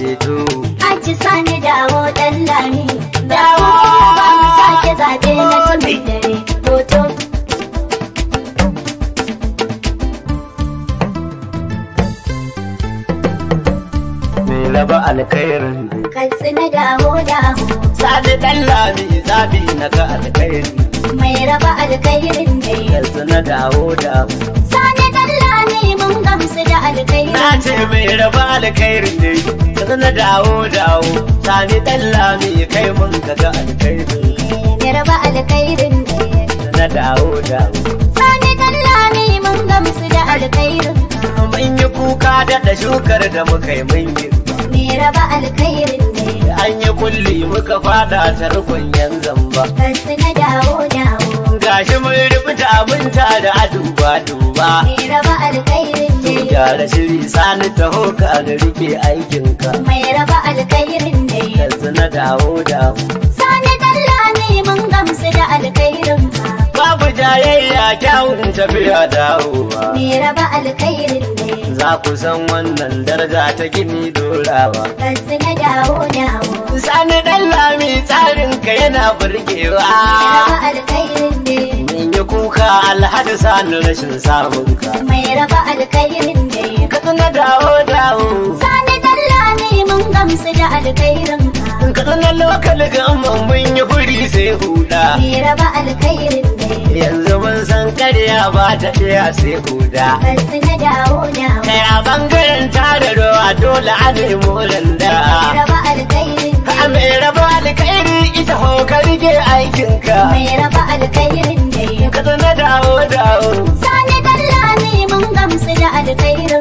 ceto. Aji Sani dawo ɗan Lami. Dawo ba mu sake zaɓe na tumin dare. Hoto. Mai raba alkhairin. Katsina dawo dawo. Sani ɗan Lami zabi na ga alkhairi. Mai raba alkhairin dai. Katsina dawo dawo. Sani ɗan Lami mun gamsu da alkhairin. Na ce mai raba alkhairin dai. Katsina dawo dawo. Sani ɗan Lami kai mun ga alkhairin. Mai raba alkhairin dai. Katsina dawo dawo. Sani ɗan Lami mun gamsu da alkhairin. Mun yi kuka daɗa shukar da muka yi mun girba. Mai raba alkhairin dai. An yi kulli muka fada tarkon yan zamba. Katsina dawo dawo. Gashi mun rubuta mun tare a duba duba. Mai raba alkhairin dai. Gyara shiri Sani taho ka da rike aikinka. Mai raba alkhairin dai. Katsina dawo dawo. Sani ɗan Lami mun gamsu da alkhairin ka. Babu jayayya kyawun tafiya dawowa. Mai raba alkhairin dai. Za ku san wannan daraja ta gini dorawa. Katsina dawo dawo. Sani ɗan Lami tsarinka yana burgewa. Mai raba alkhairin dai. Mun yi kuka Alhaji Sani rashin samunka. Mai raba alkhairin dai. Katsina dawo dawo. Sani ɗan Lami mun gamsu da alkhairin ka. Katsina lokal gamman mun yi guri sai huda. Mai raba alkhairin dai. Yanzu mun san karya ba ta iya sai huda. Katsina dawo dawo. Kai a bangaren tara ruwa dole a nemo randa. Mai raba alkhairin dai. Mai raba alkhairi ita ho ka rike aikinka. Mai raba alkhairin dai. Katsina dawo dawo. Sani ɗan Lami mun gamsu da alkhairin.